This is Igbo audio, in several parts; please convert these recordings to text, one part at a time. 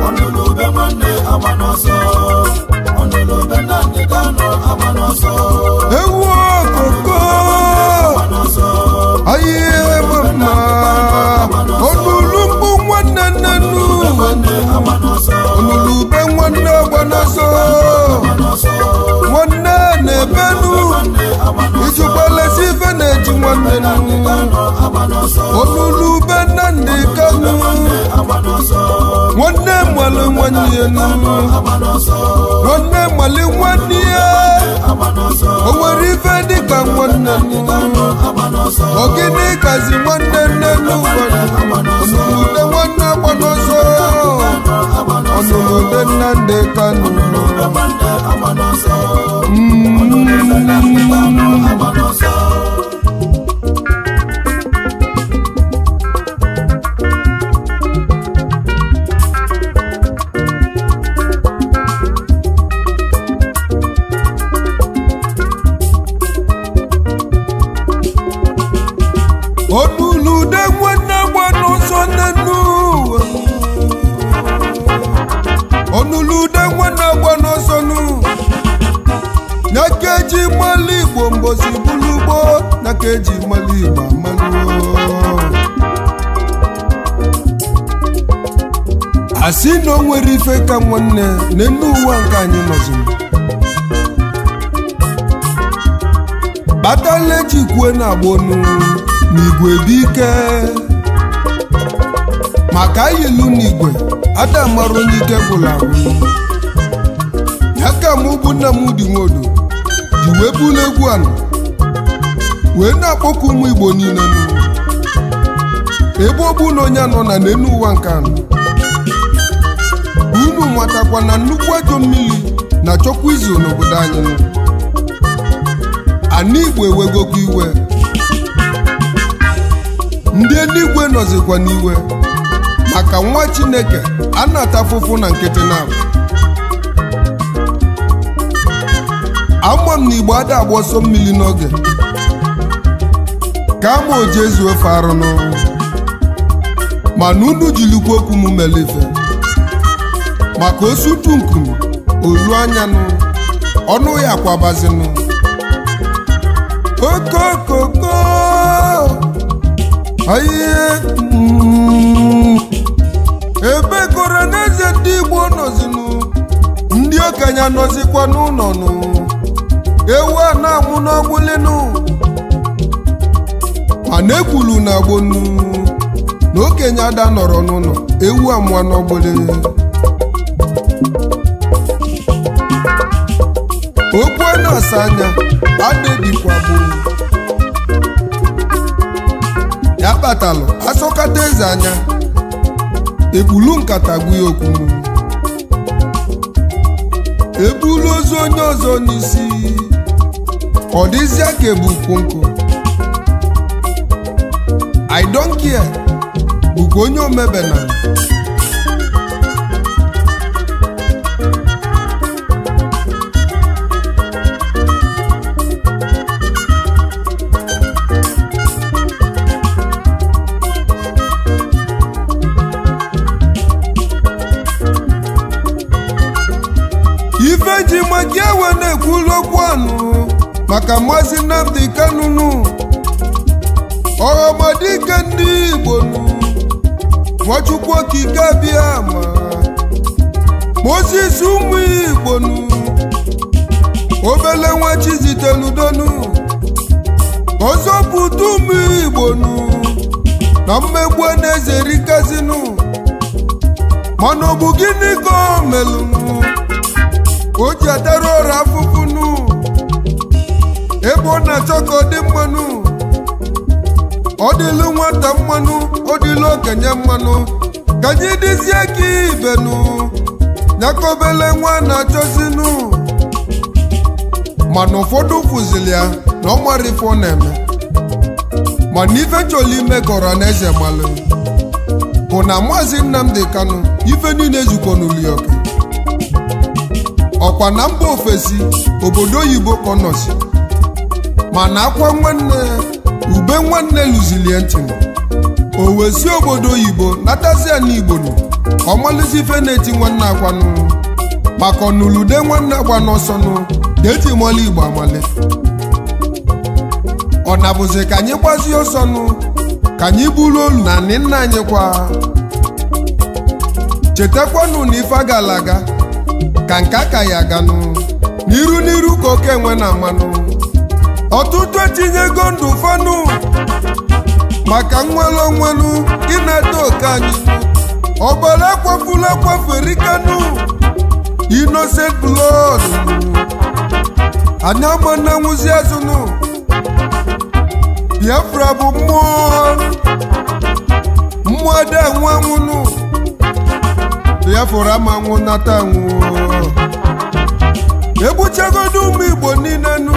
Ọnụlụbe nwanne agba n'ọsọ. Ọnụlụbe Nnamdi Kanu agba n'ọsọ. Ewu okoko Agba n'ọsọ. ayiye mama onulumbu nwanne nnenu Nwanne agba n'ọsọ. onulube nwanne gbanọsọ Agba n'ọsọ. nwanne na-ebenu Nwanne agba n'ọsọ. ijukwalesi ife na-eji nwanne nnu Kanu agba n'ọsọ. onulube Nnamdi Kanu Nwanne agba n'ọsọ. nwanne mmalụ nwanne ya nnu Agba n'ọsọ. nwanne mmalụ nwanne ya Agba n'ọsọ. o nwere ife dịka nwanne nnu Kanu agba n'ọsọ. Ogini kazi nwanne nne n'ụfọdụ onulude nwanne agba n'ọsọ Agba n'ọsọ. onulude Nnamdi Kanu. Nwanne agba n'ọsọ. Ọnụlụbe Nnamdi Kanu agba n'ọsọ. Onulude nwanne agba n'ọsọ nne n'ụwa onulude nwanne agba n'ọsọ nụ nyaka eji mmalụ Igbo mbosi bulu ugbo nyaka eji mmalụ Igbo amalụ asị na o nwere ife ka nwanne n'elu ụwa nke anyị nọziri kpatala eji kwue na agba onu na igwe bụ ike maka ilu n'igwe ada mara onye ike gwụrụ agwụ ya ka mụ bụ nna m dị nwodo ji wee bulu egwu ala wee na-akpọku ụmụ Igbo niile nụ ebe ọ bụ na onye anọ na n'elu ụwa nke anọ unu matakwa na nnukwu ajọ mmiri na-achọkwa izu n'obodo anyị nụ. Ana Igbo ewegokwa iwe ndị eluigwe nọzikwa n'iwe maka nwa Chineke a na-ata afụfụ na nkịtị na ama m na Igbo ada agba ọsọ mmiri n'oge ka ama oji ezu ofe arụnụ mana unu jilikwa okwu m mere ife maka osutu nkume olu anyanụ ọnụ ya kwabazinụ okokoko ayiye ebe kọrọ n'eze ndị Igbo nọzinụ ndị okenye anọzikwa n'ụlọ nụ ewu a na-amụ n'ọgbụlịnụ mana ekwulu na agbonu na okenye ada nọrọ n'ụlọ ewu amụọ n'ọgbụlị okwu a na-asa anya adịdịkwa bụ ya kpatalụ asọkata eze anya ekpulu nkata gwu ya okwu ebulu ozu onye ọzọ n'isi ọ dịzịa ka ebu ukwu nkụ. I don't care bụkwa onye omebe na ife ji maka ewe na-ekwulu okwu anụ maka Maazị Nnamdi Kanu nụ ọghọmọdike ndị Igbo nụ. Nwachukwu Okike Abịama, Moses ụmụ Igbo nu, obele nwa Chiziteludonu, ọzọpụta ụmụ Igbo nu na mmegbu na-ezerikazinu. Mana ọ bụ gịnị ka o melụnụ o ji atara ọra afụfụnụ ebe ọ na-achọ ka ọ dị mmanụ? Ọ dịlụ nwata mmanụ, ọ dịlụ okenye mmanụ, ka anyị dịzie ka ibenu nyaka obele nwa na-achọzinụ. Mana ụfọdụ fụzili ya na ọ mara ife ọ na-eme. Mana ife chọrọ ime ka ọra na eze malụ bụ na Maazị Nnamdi Kanu ife niile zukọ n'Ulioke, ọkwa na mba ofesi, obodo oyibo ka ọ nọzi. Mana akwa nwanne, ube nwanne lụzilie ntị, o wesi obodo oyibo natazia n'Igbo nụ, ka ọ malụzi ife na-eti nwanne akwanụ, maka ọnụlude nwanne agba n'ọsọnụ ga-eji mọlụ Igbo amali. Ọ na-abụzi ka anyị gbazie ọsọnụ, ka anyị buru olu na anị nna anyị kwa. Chetakwanụ na ife agala aga ka nke aka ya aganụ n'iru n'iru ka oke enwe na mmanụ. Ọtụtụ etinyego ndụ fanụ maka nnwere onwenụ ịnata oke anyị. Ọbara akwafula akwaferikanu, innocent blood. Anyị ama na nwụzi azụnụ. Biafra bụ mmụọ, mmụọ ada anwụ anwụnụ. Biafra ama nwụ nata anwụ. Egbuchagodo ụmụ Igbo niile nụ,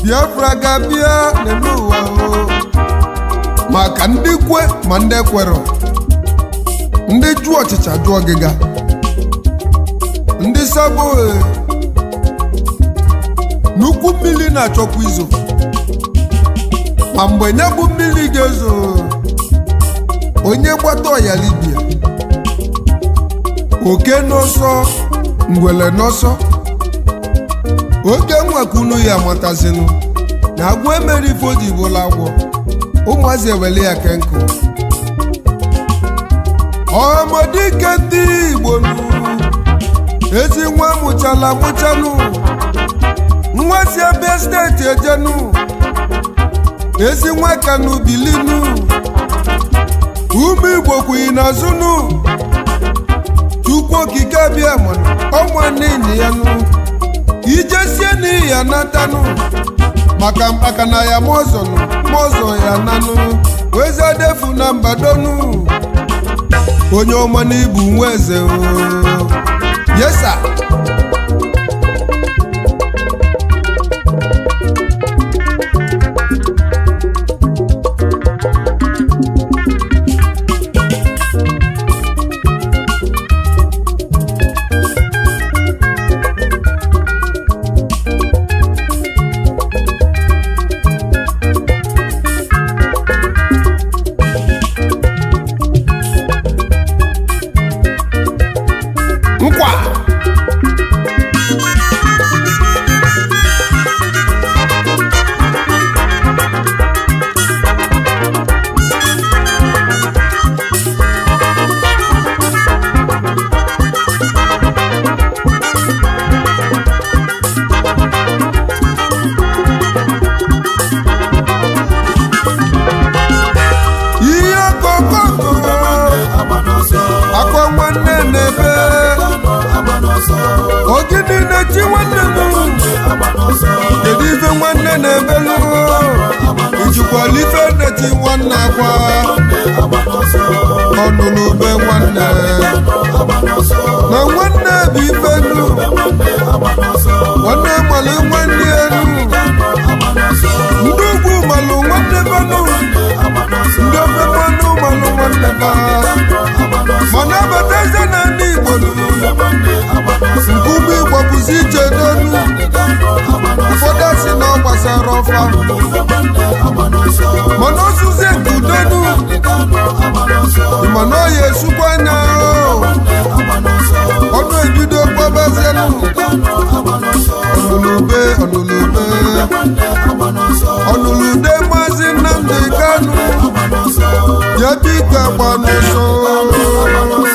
Biafra ga-abịa n'elu ụwa o. Maka ndị kwe ma ndị kwerọ, ndị jụọ ọchịcha jụọ ọgịga, ndị sabo nnukwu mmiri na-achọkwa izo. Ma mgbe ya bụ mmiri ga-ezo, onye gbata ọya libia, oke n'ọsọ, ngwele n'ọsọ. Oke nwakunu ya amatazinụ na agwọ emere ife o ji bụla agwọ, ụmụazị ewele ya kenkụ. Ọmọdike ndị Igbo nụ, ezi nwa mụchala mụchanụ, nwa si ebe steeti ejenu, ezi nwa Kanu bilinu, ụmụ Igbo kwughị n'azụnụ. Chukwu Okike Abịa mana ọnwa n'ihi ya nụ, ijesie n'ihi ya natanụ, maka mkpaka na ya mọzọnụ mọzọ ya nanụ wezadefu na mbadonu. Onye ọma n'ibu nwa eze o. Yesa. Nkwa. Ihe okokoko akwa nwanne na-ebe, ogidi na-echi nwanne m. Kedu ife nwanne na-ebelu? Ijikwala ife na-eti nwanne akwa ọnụnụ ube nwanne na nwanne bụ ife nu nwanne malụ nwanne enu. Ndị ugwu malụ nwanne banu, ndị ofe mmanụ malụ nwanne ba, mana abata eze na ndị Igbo nkume Igbo bụzi iche n'elu. Ụfọdụ asị na ọ gbasara ọfa, mana ozuzie nke udonu, mana ọ ya esukwa anya ọnụ ebido gbabazienụ. Ọnụlube, ọnụlube, ọnụlude Maazị Nnamdi Kanu. Ya biko agba n'ọsọ.